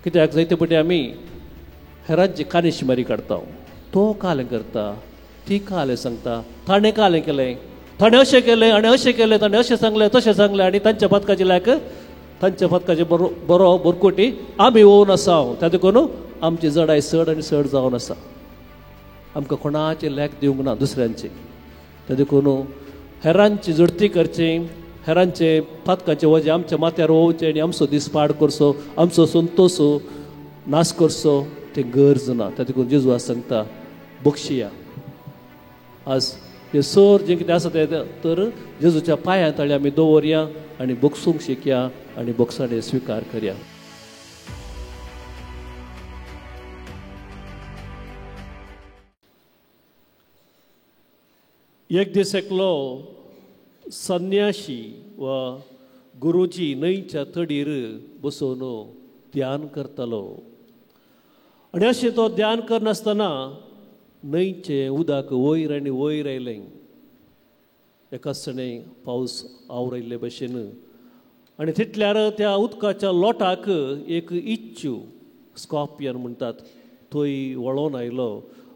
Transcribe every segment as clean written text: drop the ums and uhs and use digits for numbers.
कित्याक जायते पटी आमी हेरांची कानिशमारी काडटा. तो कालें करता, ती कालें सांगता, ताणें कालें केलें, ताणें अशें केलें आनी अशें केलें, ताणें अशें सांगलें तशें सांगलें, आनी तांच्या पदकाचे लायक तांच्या पदकाचे बरो बरो बोरकोटी आमी येवन आसा. त्या देखून आमची जडाय चड आनी चड जावन आसा. आमकां कोणाचें लेख दिवंक ना दुसऱ्यांचे. त्या देखून हेरांची जडती करची, हेरांचे पातकाचे वजें आमच्या माथ्यार वोवचें आनी आमचो दीस पाड करचो, आमचो संतोश नाश करचो तें गरज ना. त्या देखून जेजू आज सांगता बक्षिया. आज हें सर जें कितें आसा तें तर जेजूच्या पांयां तळी आमी दवरया आनी बक्षूंक शिकया आनी बक्षाणे स्विकार करया. एक दीस एकलो संन्याशी वा गुरुजी न्हंयच्या तडीर बसून ध्यान करतालो आनी अशें तो ध्यान करनासतना न्हंयचें उदक वयर आनी वयर आयलें. एकाच सणे पावस आवरायल्ले भशेन आनी तितल्यार त्या उदकाच्या लोटाक एक इच्छु स्कॉर्पियन म्हणटात थंय वळोन आयलो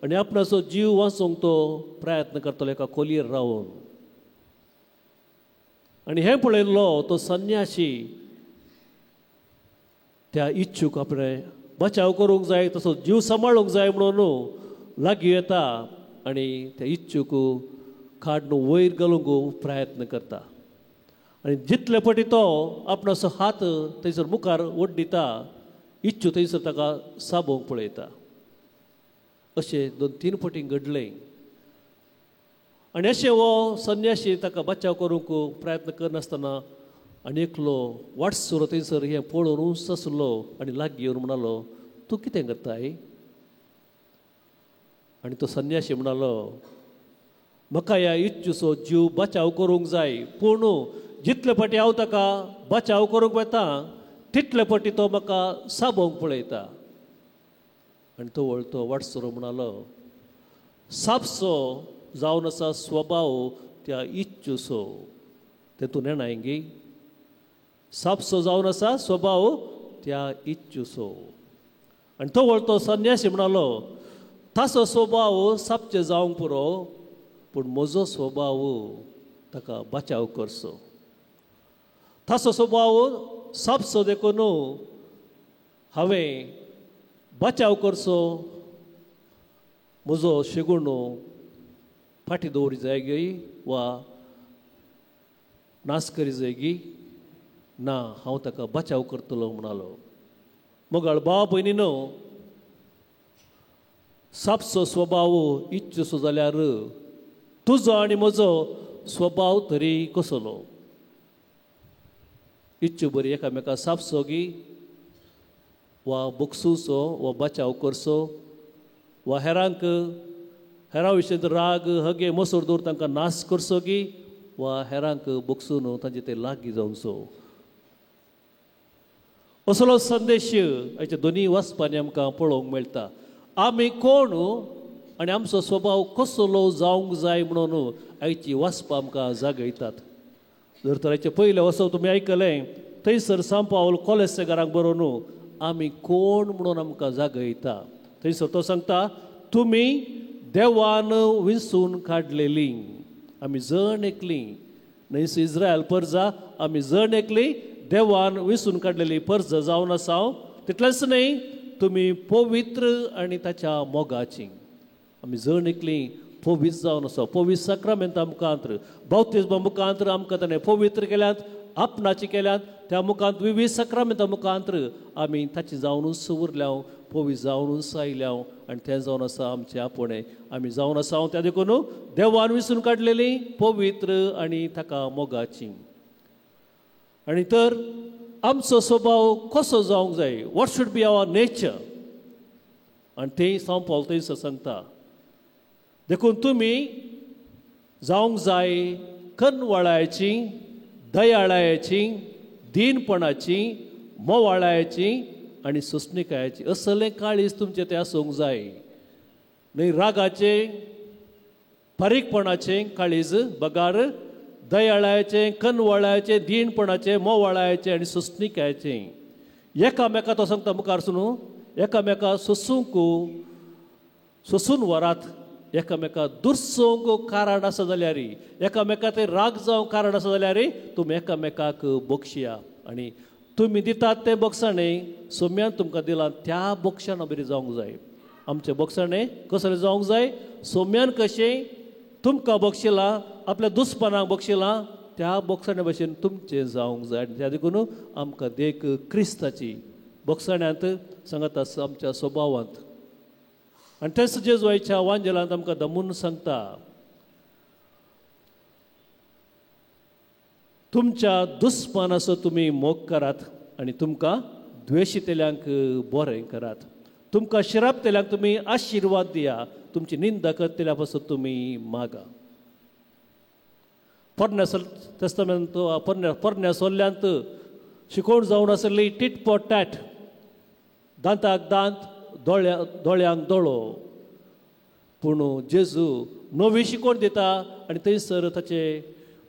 आनी आपणाचो जीव वाचोवंक तो प्रयत्न करतालो एका खोलयेर रावन. आनी हें पळयल्लो तो संन्याशी त्या इच्छूक आपणें बचाव करूंक जाय, तसो जीव सांबाळूंक जाय म्हणून लागीं येता आनी त्या इच्छूक काडून वयर घालूंक प्रयत्न करता. आनी जितले पटी तो आपणाचो हात थंयसर मुखार ओड्डिता, इच्छू थंयसर ताका साबोवंक पळयता. अशें दोन तीन पटी घडलें आनी अशें हो संन्याशी ताका बचाव करूंक प्रयत्न करनासतना आनी एकलो वाटसुरो थंयसर हें पळोवन उंच आसलो आनी लागीं येवन म्हणालो, तूं कितें करताय? आनी तो संन्याशी म्हणालो, म्हाका ह्या इच्छूचो जीव बचाव करूंक जाय, पूण जितले पटी हांव ताका बचाव करूंक वता तितले पटी तो म्हाका साबोवंक पळयता. आनी तो वळतो वाटसुरो म्हणालो, सापसो जावन आसा स्वभाव त्या इच्छूचो, तें तूं नेणाय गी? सापसो जावन आसा स्वभाव त्या इच्छूचो. आनी तो वळतो संन्यासी म्हणालो, ताचो स्वभाव सापचे जावंक पुरो, पूण म्हजो स्वभाव ताका बचाव करचो. ताचो स्वभाव सापसो देखून हांवें बचाव करचो, म्हजो शेगुणो फाटी दवरी जाय गी वा नाश करी जाय गी? ना, हांव ताका बचाव करतलो म्हणालो. मगाळ भाव भयणीनो, सापसो स्वभाव इच्छूचो जाल्यार तुजो आनी म्हजो स्वभाव तरी कसलो? इच्छू बरी एकामेका सापसो गी वा बक्षुचो वा बचाव करचो वा हेरांक हेरां विशयंत राग हगे मोसोर दवर तांकां नाश करचो गी वा हेरांक बक्षून तांचे ते लागीं जावचो. असलो संदेश हाच्या दोनूय वाचपांनी आमकां पळोवंक मेळटा. आमी कोण आनी आमचो स्वभाव कसलो जावंक जाय म्हणून आयची वाचपां आमकां जागयतात. जर तर आयचें पयलें वचप तुमी आयकलें थंयसर सांव पावल कोलेसेकारांक बरोवन आमी कोण म्हणून आमकां जागयता. थंयसर तो सांगता, तुमी देवान विंचून काडलेली, आमी जण एकली न्हय इस्रायल परजा, आमी जण एकली देवान विंचून काडलेली परजा जावन आसा. तितलेंच न्हय, तुमी पवित्र आनी ताच्या मोगाची. आमी जण एकली पवित्र जावन आसा. पवित्र साक्रामेंता मुखांत, बाप्तिज्मा मुखांत आमकां ताणें पवित्र केल्यात, आपणाची केल्यात. त्या मुखांत विवीध साक्रामेंता मुखांत आमी ताची जावनूच उरल्या, पवित्र जावनूच आयल्या आनी तें जावन आसा आमचें आपोवणें. आमी जावन आसा त्या देखून देवान विंचून काडलेली पवित्र आनी ताका मोगाची. आनी तर आमचो स्वभाव कसो जावंक जाय, what should be our nature, आनी तें सांव पावल थंयसर सांगता. देखून तुमी जावंक जाय कनवळायची, दयाळायची, दीनपणाची, मोवाळायची आनी सोंसणिकायेची. असलें काळीज तुमचें तें आसूंक जाय, न्हय रागाचें फारीकपणाचें काळीज, बगार दयाळायचें, कनवळायचें, दीणपणाचें, मोवाळायचें आनी सोंसणिकायेचें. एकामेका तो सांगता मुखार सुनू, एकामेका सोंसूंक सोंसून व्हरात, एकामेका दुरसोवंक कारण आसा जाल्यार, एकामेका ते राग जावंक कारण आसा जाल्यार तुमी एकामेकाक बक्षया. आनी तुमी दितात तें बक्षाणें सोम्यान तुमकां दिलां त्या बक्षाणा बरी जावंक जाय. आमचें बक्षाणें कसलें जावंक जाय? सोम्यान कशें तुमकां बक्षिलां, आपल्या दुस्मानाक बक्षिलां, त्या बक्षाण्या भशेन तुमचें जावंक जाय. आनी त्या देखून आमकां देख क्रिस्ताची बक्षाण्यांत सांगता आमच्या स्वभावांत. आनी तेच जेजवायच्या वांजेलांत आमकां दमून सांगता, तुमच्या दुस्मानाचो तुमी मोग करात आनी तुमकां द्वेशितल्यांक बरें करात, तुमकां शिरापतल्यांक तुमी आशिर्वाद दिया, तुमची निंदा करतल्या पासून तुमी मागा. पोरण्या तेस्तामेंत पोरण्या सोल्ल्यांत शिकोवण जावन आसली टीट फॉर टॅट, दांताक दांत, दोळ्यांक दोळो. पूण जेजू नवी शिकवण दिता आनी थंयसर ताचे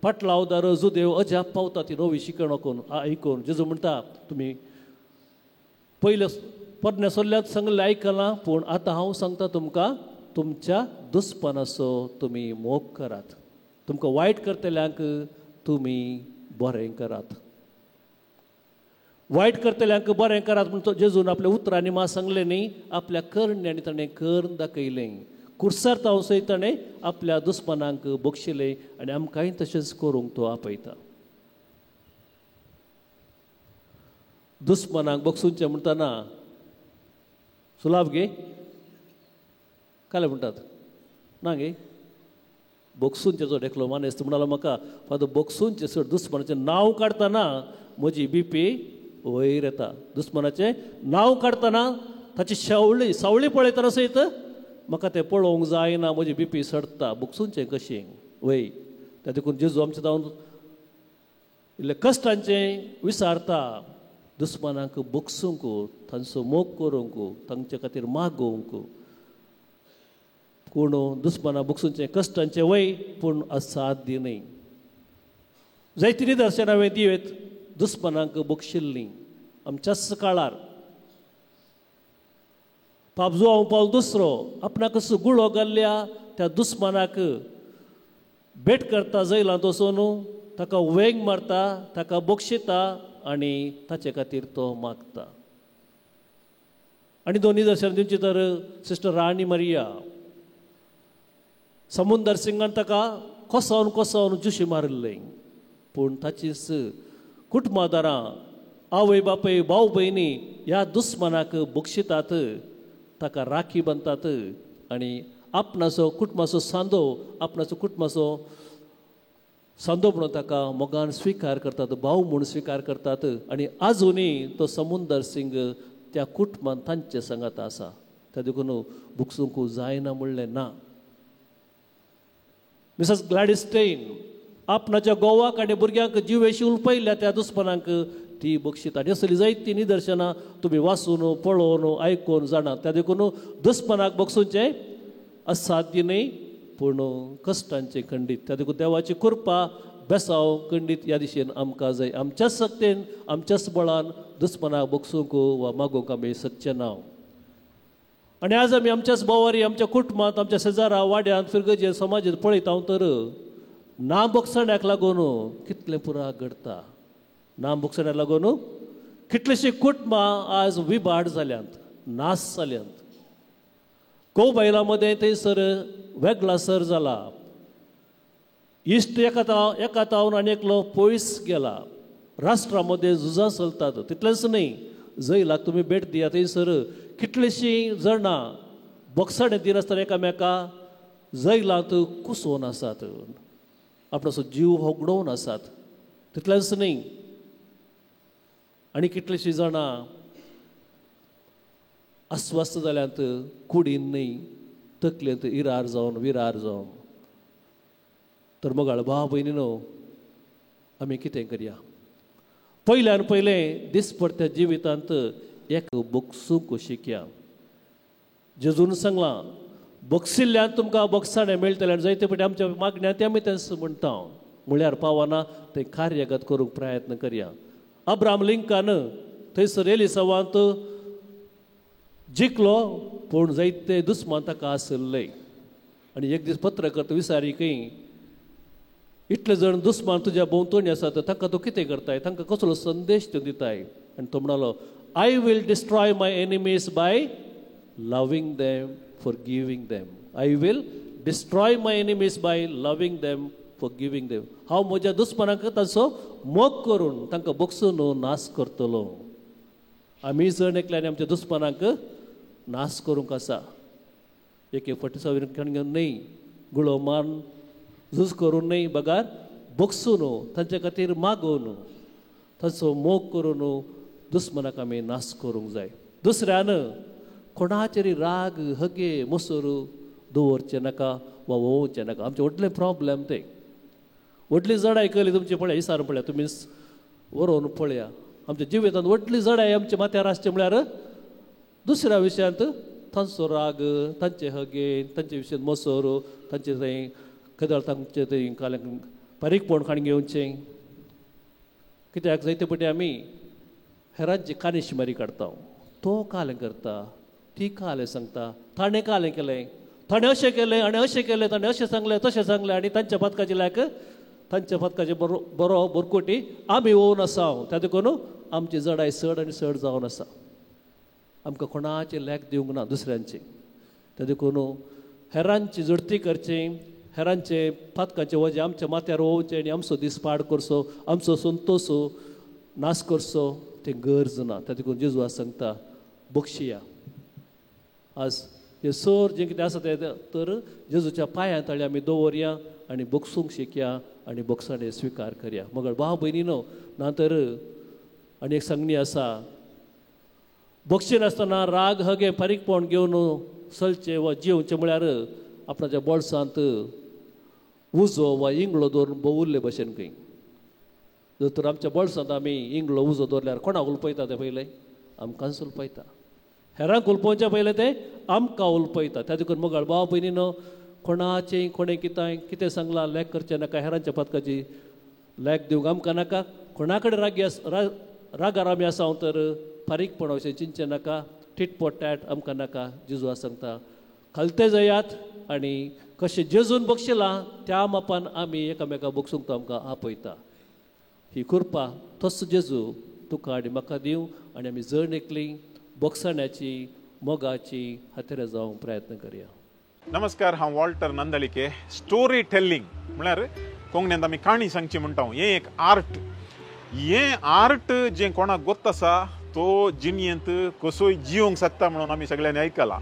पाटलावदार जुदेव अजाप पावता ती नवी शिकवण आयकून. जेजू म्हणटा, तुमी पयले पोरण्या सोल्ल्यांत सांगलें आयकलां, पूण आतां हांव सांगता तुमकां, तुमच्या दुस्मानाचो तुमी मोग करात, तुमकां वायट करतल्यांक तुमी बरें करात. वायट करतल्यांक बरें करात म्हण तो जेजून आपल्या उतरांनी मा सांगलें न्ही, आपल्या करण्यांनी ताणें करून दाखयलें. कुर्सार तांव सयत ताणें आपल्या दुस्मानांक बक्षिलें आनी आमकांय तशेंच करूंक तो आपयता. दुस्मानांक बक्षुचें म्हणटना सुलाभ गे काले म्हणटात ना गे, बक्षुंचें जो एकलो मानेस्त म्हणालो म्हाका, फादर बक्षुंचें चड दुस्मानाचें नांव काडटना म्हजी बीपी वयर येता. दुस्मानाचें नांव काडटना ताची सावळी सावळी पळयतना सयत म्हाका तें पळोवंक जायना, म्हजी बीपी सडटा. बक्षुंचें कशें वय? त्या देखून जेजू आमचें जावन इल्लें कश्टांचें विसारता, दुस्मानांक बक्षूंक, तांचो मोग करूंक, तांचे खातीर मागोवंक. कोण दुस्माना बक्षुंचें कश्टांचें वय, पूण असाध्य न्हय. जायतीं निदर्शनां हांवें दियत दुस्मानांक बक्षिल्लीं आमच्याच काळार. पाप जुआंव पावल दुसरो आपणाक कसो गुळो घाल्ल्या त्या दुस्मानाक भेट करता जैलांत वचून, ताका वेंग मारता, ताका बक्षिता आनी ताचे खातीर तो मागता. आनी दोन निदर्शनां दिवची तर सिस्टर राणी मरिया, समुंदर सिंगान ताका कोसावन कोसावन जुशी मारिल्लें, पूण ताचीच कुटुंबादारां, आवय बापूय, भाव भयणी ह्या दुस्मानाक बक्षितात, ताका राखी बांदतात आनी आपणाचो कुटुंबाचो सांदो, आपणाचो कुटुंबाचो सांदो म्हणून ताका मोगान स्विकार करतात, भाव म्हूण स्विकार करतात. आनी आजुनूय तो समुंदर सिंग त्या कुटुंबान तांचे सांगात आसा. त्या देखून बुकसूंक जायना म्हणलें ना. मिसेस ग्लॅडिस्टेन आपणाच्या गोवाक आनी भुरग्यांक जिवेशी उलपयल्या त्या दुस्मानांक ती बक्षिता. आनी असली जायतीं निदर्शनां तुमी वाचून, पळोवन, आयकून जाणा. त्या देखून दुस्मानाक बक्षुंचें असाध्य न्हय, पूण कश्टांचें खंडीत. त्या देखून देवाची कृपा बेसांव खंडीत ह्या दिशेन आमकां जाय. आमच्याच शक्तेन, आमच्याच बळान दुस्मानाक बक्षूंक वा मागूंक आमी शकचे ना. आनी आज आमी आमच्याच बोवारी, आमच्या कुटुंबांत, आमच्या शेजारा, वाड्यांत, फिरगजेर, समाजांत पळयता हांव तर ना बक्षण्याक लागून कितलें पुरा घडटा. ना बक्षण्याक लागून कितलींशीं कुटुंबां आज विबाड जाल्यांत, नाश जाल्यांत. घोव बायलां मदें थंयसर वेगळा सर जाला, इश्ट एका तावन आनी एकलो पयस गेला. राष्ट्रा मदें झुजां चलतात. तितलेंच न्हय, जैलाक तुमी भेट दिया, थंयसर कितलींशीं जाणां बक्षाणें दिनासतना एकामेका जैलांत कुसोवन आसात, आपणाचो जीव होगडोवन आसात. तितलेंच न्हय, आनी कितलींशीं जाणां अस्वस्थ जाल्यांत, कुडीन न्हय तकलेंत इरार जावन, विरार जावन. तर मोगाळ भाव भयणीनो, आमी कितें करया? पयल्यान पयलें दिसपडत्या जिवितांत एक बक्षूंक शिकया. जेजून सांगलां बक्षिल्ल्यान तुमकां बक्षाणें मेळटलें आनी जायते फावटी आमच्या मागण्यांत आमी तेंच म्हणटा, म्हळ्यार पावना तें कार्यगत करूंक प्रयत्न करया. अब्राहम लिंकन थंयसर एलिसावांत जिखलो पूण जायते दुस्मान ताका आशिल्ले आनी एक दीस पत्रकर्ता विचारी खंय इतले जण दुस्मान तुज्या भोंवतणी आसात तांकां तूं कितें करताय, तांकां कसलो संदेश तूं दिताय? आनी तो म्हणालो I will destroy my enemies by loving them, forgiving them. I will destroy my enemies by loving them, forgiving them. हांव म्हज्या दुस्मानांक तांचो मोग करून तांकां बक्षून नाश करतलो. आमी जण एकल्यान आमच्या दुस्मानांक नाश करूंक आसा. एक एक फावटी सवय घेवन न्हय, गुळो मारून झूज करून न्हय, बगार बक्षून तांचे खातीर मागोवन तांचो मोग करून दुस्मानाक आमी नाश करूंक जाय. दुसऱ्यान कोणाचेर राग हगे मोसोर दवरचें नाका वा वोवचें नाका. आमचें व्हडलें प्रॉब्लेम तें. व्हडली जडाय कयली तुमची पळया, इसार पळया, तुमी वरोवन पळया आमच्या जिवितांत व्हडली जडाय आमच्या माथ्यार आसचें म्हळ्यार दुसऱ्या विशयांत तांचो राग, तांचे हगे, तांचे विशयांत मोसोर, तांचे थंय केदळ तांचे थंय काल बारीकपण काण घेवचें. कित्याक जायते फावटी आमी हेरांची कानिशमारी काडटा. तो कालें करता, ती कालें सांगता, ताणें कालें केलें, ताणें अशें केलें आनी अशें केलें, ताणें अशें सांगलें तशें सांगलें आनी तांच्या पदकाचे लायक तांच्या पदकाचे बरो बरो बोरकोटी आमी वोवन आसा. त्या देखून आमची जडाय चड आनी चड जावन आसा. आमकां कोणाचें लेख दिवंक ना दुसऱ्यांची. त्या देखून हेरांची झडती करची, हेरांचे पातकांचे वजें आमच्या माथ्यार वोवचें आनी आमचो दीस पाड करचो, आमचो संतोश नाश करचो तें गरज ना. त्या देखून जेजू सांगता बक्षिया. आज हे सोर जें कितें आसा तें तर जेजूच्या पांयां तळी आमी दवरया आनी बक्षूंक शिकया आनी बक्षाणे स्विकार करया. मगर भाव भयणीनो ना तर आनी एक सांगणी आसा, बक्षिनासतना राग हगे फारीकपण घेवन चलचें वा जिवचें म्हळ्यार आपणाच्या बोल्सांत उजो वा इंगळो दवरून भोंवुल्ले भशेन खंय. जर तर आमच्या बोल्सांत आमी इंगळो उजो दवरल्यार कोणाक उलपयता तें पयलें आमकांच उलपयता, हेरांक उलपोवचें पयलें तें आमकां उलपयता. त्या देखून मोगाळ भाव भयणीनो कोणाचें कोणें कितें कितें सांगलां लेख करचें नाका, हेरांच्या पदकाची लेख दिवंक आमकां नाका. कोणा कडेन रागी रागार आमी आसा तर फारीकपण अशें चिंतचें नाका, टिटपोट टॅट आमकां नाका. जेजू सांगता खालते जायात आनी कशें जेजून बक्षिलां त्या मापान आमी एकामेका बक्षूंक तो आमकां आपयता. ही कृपा तोच जेजू तुका आनी म्हाका दिवं आनी आमी जण एकली बक्षाण्याची मोगाची हातेर जावंक प्रयत्न करया. नमस्कार, हांव वॉल्टर नंदलिके. स्टोरी टेलिंग म्हळ्यार कोंकणींत आमी काणी सांगची म्हणटा. हें एक आर्ट. हें आर्ट जें कोणाक गोत आसा तो जिणयेंत कसोय जिवंक शकता म्हणून आमी सगळ्यांनी आयकलां.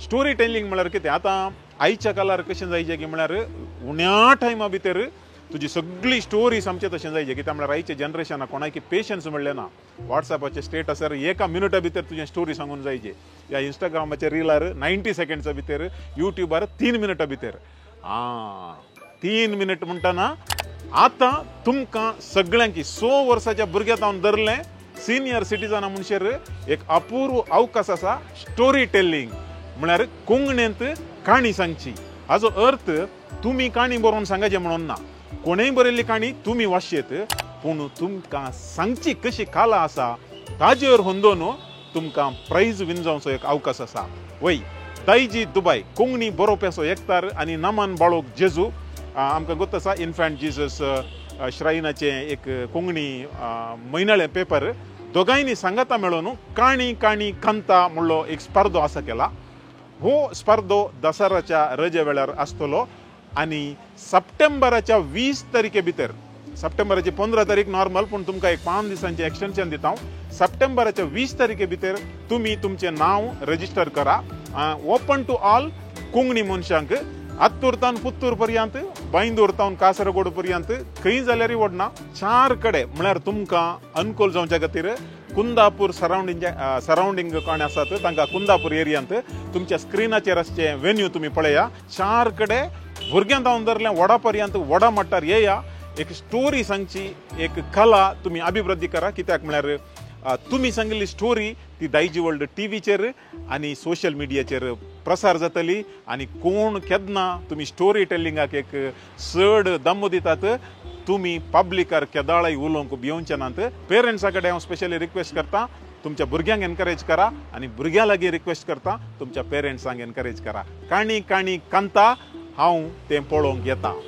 स्टोरी टेलिंग म्हळ्यार कितें, आतां आयच्या काळार कशें जायचें की म्हळ्यार उण्या टायमा भितर तुजी सगळी स्टोरी आमचे तशें जायचे. कित्याक म्हळ्यार आयच्या जनरेशनाक कोणाकी पेशन्स म्हणलें ना. वॉट्सॅपाचे स्टेटसार एका मिनुटा भितर तुजें स्टोरी सांगून जायचे, या इंस्टाग्रामाचे रिलार 90 सेकेंड्सा भितर, युट्यूबार 3 मिनटां भितर. 3 मिनट म्हणटना आतां तुमकां सगळ्यांकी 6 वर्साच्या भुरग्या तावन धरलें सिनियर सिटीजना म्हणशेर एक अपूर्व अवकाश आसा स्टोरी टेलिंग म्हळ्यार कोंकणींत काणी सांगची. हाजो अर्थ तुमी काणी बरोवन सांगाचें म्हणून ना, कोणेय बरयल्ली काणी तुमी वाचयत, पूण तुमकां सांगची कशी कला आसा ताजेर होंदोन तुमकां प्रायज विन जावचो एक अवकाश आसा. वय दायजी दुबाय कोंकणी बरोवप्याचो एकतार आनी नमन बाळोक जेजू आमकां गोत आसा. इन्फंट जीजस श्रायनाचें एक कोंकणी म्हयनाळें पेपर दोगांयनी सांगाता मेळोवन काणी काणी कांता म्हणलो एक स्पर्धो आसा केला. हो स्पर्धो दसऱ्याच्या रजे वेळार आसतलो आनी सप्टेंबराच्या 20 तारखे भितर, सप्टेंबराची 15 तारीख नॉर्मल, पूण तुमकां एक 5 दिसांचें एक्सटेंशन दिता हांव. सप्टेंबराच्या 20 तारखे भितर तुमी तुमचें नांव रजिस्टर करा. ओपन टू ऑल कोंकणी मनशांक, आत्तूर तावन पुत्तूर पर्यंत, बांयदूर तावन कासरगोड पर्यंत, खंय जाल्यारय वडना 4 कडेन म्हळ्यार तुमकां अनुकूल जावच्या खातीर कुंदापूर सरावंडींग कोण आसात तांकां कुंदापूर एरियांत तुमच्या स्क्रिनाचेर आसचें वेन्यू तुमी पळया. 4 कडेन भुरग्यां तावन धरलें वडा पर्यंत, वडा मट्टार येया. एक स्टोरी सांगची एक कला तुमी अभिवृद्धी करा. कित्याक म्हळ्यार तुमी सांगिल्ली स्टोरी ती दायजी वर्ल्ड टीव्हीचेर आनी सोशल मिडियाचेर प्रसार जातली आनी कोण केन्ना तुमी स्टोरी टेलिंगाक एक चड दमो दितात, तुमी पब्लिकार केदाळाय उलोवंक भियोवचे नात. पेरंट्सा कडेन हांव स्पेशली रिक्वेस्ट करता, तुमच्या भुरग्यांक एनकरेज करा आनी भुरग्यां लागीं रिक्वेस्ट करता तुमच्या पेरंट्सांक एनकरेज करा. काणी काणी कांता हांव तें पळोवंक येता.